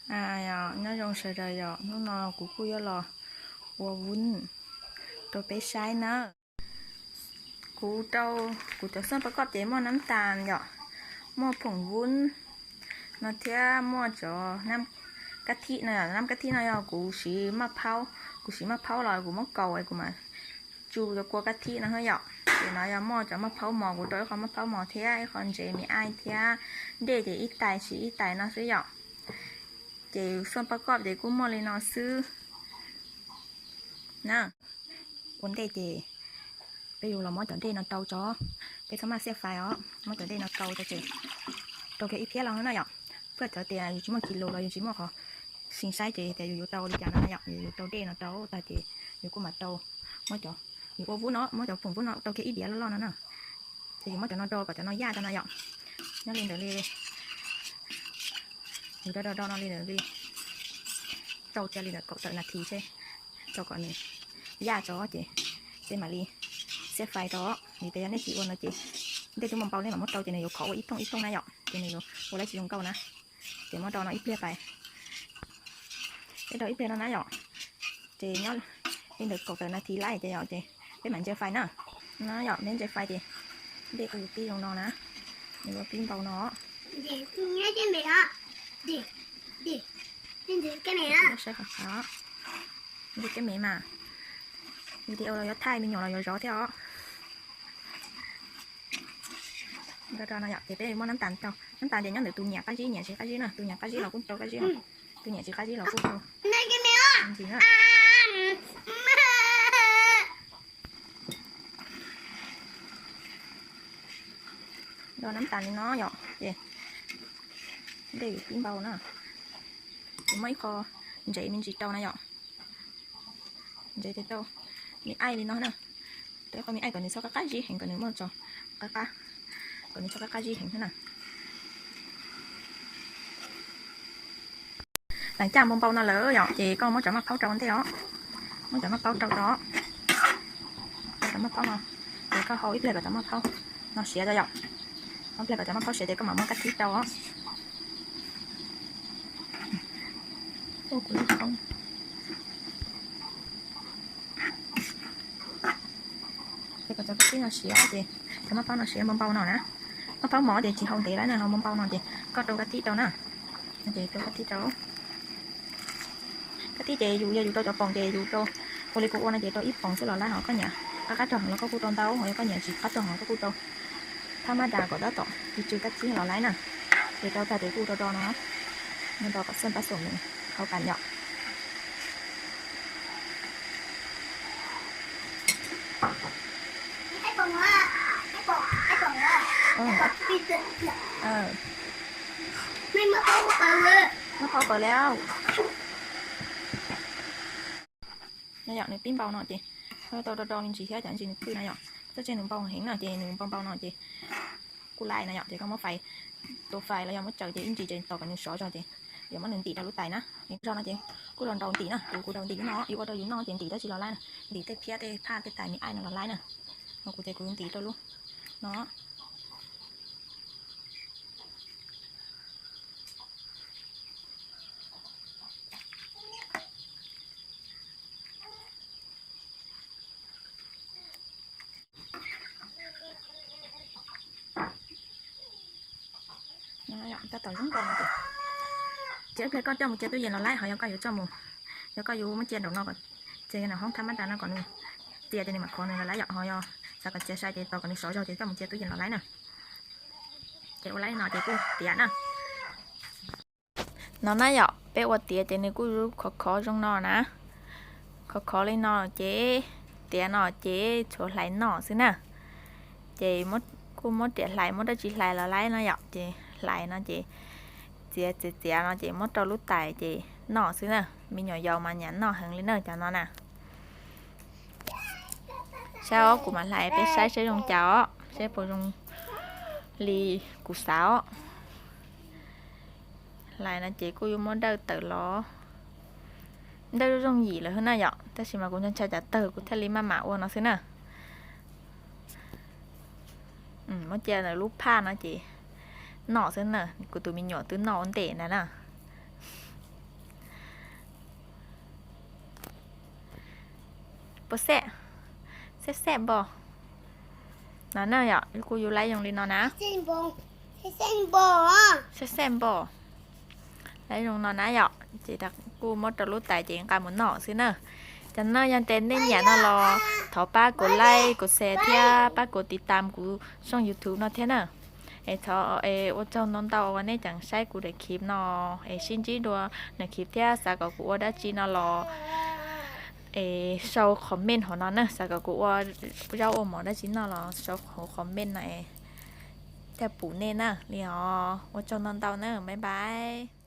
Nyob zoo sawv daws yom, hnub no kuv kuj yuav los ua vun rau peb saib na. Kuv rau kuv cov xooj pab koj ces muaj nab tas yom, muaj phoom vun no thiab muaj cov nab kab thib no, nab kab thib no yog kuv siv maj phaub, kuv siv maj phaub los kuv muab kaus kuv mam tsu cov kua kab thib no yom. Ces no yog muaj cov maj phaub mos, kuv rau ib qho maj phaub mos thiab ib qho ntsev mi aij thiab dej ces ib tais siv ib tais no xwb yom. Ces xooj pab koj ces kuj muaj li no xwb na. Ua ntej ces peb yuav los muab cov dej no rau tso, peb txhob maj xiaj fais os, muab cov dej no rau tso ces rau kiag ib phiab los no na yom. Phaj cov tias yus tsis muaj kis lus los yus tsis muaj qhov sim saib ces tias yus yuav rau li cas no na yom, yus yuav rau dej no rau tag ces yus kuj mam rau, muab cov, yus ua vub no muab cov phoom vub no rau kiag ib diav loj loj no na. Ces yus muab cov no do kom cov no yaj tso no yom. Nyob li ntawd li, yus do do do no li ntawd li, rau cia li ntawm kaum tawm nas this seb, rau kom nws yaj tso ces peb mam li xiab fais rau. Vim tias yog nej tsis ua no ces ntej twb muaj npau nej mam muab rau ces nws yuav khov ua ib thooj ib thooj na yom, ces nws yuav ua lawv tsis zoo nkauj na. Ces muab do no ib pliag fais, peb do ib pliag no na yom. Ces nyob li ntawd kaum tawm nas this laij ces yom, ces peb mam ntsia fais na. No yom, peb ntsia fais ces dej kuj yuav pib zoo no na, nws yuav pib npau no. Saib qhov qhov, nce keb me mas, video los yuav thaij, me nyuam los yuav zov thiab os. Do do no yom, ces peb muab nab tas rau, nab tas ces nyob ntawm tus nyiam qab zib nyiam tsis qab zib na, tus nyiam qab zib los kuj rau qab zib, tus nyiam tsis qab zib los kuj rau. Ntsis na. Do nab tas li no yom, ces dej yuav pib npau na. Ces muab ib qho ntsev me ntsis rau na yom. Ntsev ces rau me aij li no na. Rau ib qho me aij kom nws txhob qab qab zib heev, kom nws muaj tso qab qab, kom nws txhob qab qab zib heev na. Tag caj npau npau no lawm yom, ces koj muab cov maj phaub rau ntej os. Muab cov maj phaub rau tso. Cov maj phaub no, ces koj hau ib pliag kom cov maj phaub no siav tso yom. Hau ib pliag kom cov maj phaub siav ces koj mam muab kab thib rau os. Ces kom cov kab thib no siav ces, cov maj phaub no siav npau npau no na. Maj phaub mos ces tsis hau ntev lawm na, hau npau npau no ces koj rau kab thib rau na. Ces rau kab thib rau. Kab thib ces yus yog yus rau cov poom ces yus rau, ua li kuv ua no ces rau ib poom xwb los laib, ho koj nyiam qab qab rog los koj kuj rau ntau, ho yog koj nyiam tsis qab rog los koj kuj rau thab mab das kom tab tom tsw tsw kab thib los laib na. Ces rau tag ces kuj do do no, do kom xwb pab xum nws hau tas yom. Maj phaub kaws li. No yom, nws pib npau no ces tau do do me ntsis thiab, cov ntsis nws pw no yom, txoj tseg nws npau heev no ces nws npau npau no ces kuj laij no yom, ces koj muab fais, tua fais los yog muab tsaws ces ib ntsis ces tos kom nws sov zog ces yuav muab nws ntim rau lub tais na. Zog no ces kuj los nraus ntim na, kuv kuv nraus ntim lub no, yus ua rau yus noj ces ntim dab tsi los laib na, ntim tej phiab tej phaj tej tais me aij no los laib na. Ho kuv ces kuv ntim rau lub no. Tab tom zoo nkaus no ces, ces ib pliag koj coj mus cia tub yees los laib, ho yog koj yuav coj mus, yog koj yuav muab cia nraum no kom, cia nraum hoob thab mab das no kom nws txias ces nws mam khov nws los laib yom, ho yog xav kom txias sai ces tos kom nws sov zog ces coj mus cia tub yees los laib na. Ces ua laib no ces kuj tiav na. No na yom, peb ua tiav ces nws kuj khov khov zoo no na. Khov khov li no ces tiav no ces tshuav hlais noj xwb na. Ces kuj muab riam hlais, muab dab tsi hlais los laib no yom, ces hlais no ces txiav txiav txiav no ces muab rau lub tais ces noj xwb na. Me nyuam yaus mas nyiam noj heev li na cov no na. Saib os, kuv mam hlais peb saib seb zoo cas os, seb puas zoo li kuv xav os. Hlais no ces kuj yuav muab dawj tawm los. Dawj zoo yim lawm xwb na yom, tab sis mas kuv ntshai ntshai cav tawg kuv thiaj li maj mam ua no xwb na. Muab cia ntawm lub phaj no ces noj xwb na, kuv tus me nyuam twb noj ua ntej ntag na. Puas xej? Xej xej npo. No na yom, kuj yus laib zoo li no na. Xej xej npo. Laib zoo no na yom, ces kuj muab rau lub tais ces nqa mus noj xwb na. Cov no yog tias nej nyiam no los thov pab kuv like, kuv share thiab pab kuv tiv tam kuv tshooj YouTube no thiab na. Es thov, es ua tsaug ntau ntau uas nej tseem saib kuv daim clip no, es sib ntsib dua daim clip thiab xav kom kuv ua dab tsi no los es sau comment hauv no na, xav kom kuv ua zaub ua mov dab tsi noj los sau hauv comment no es thiaj pum nej na li os. Ua tsaug ntau ntau na, bye bye.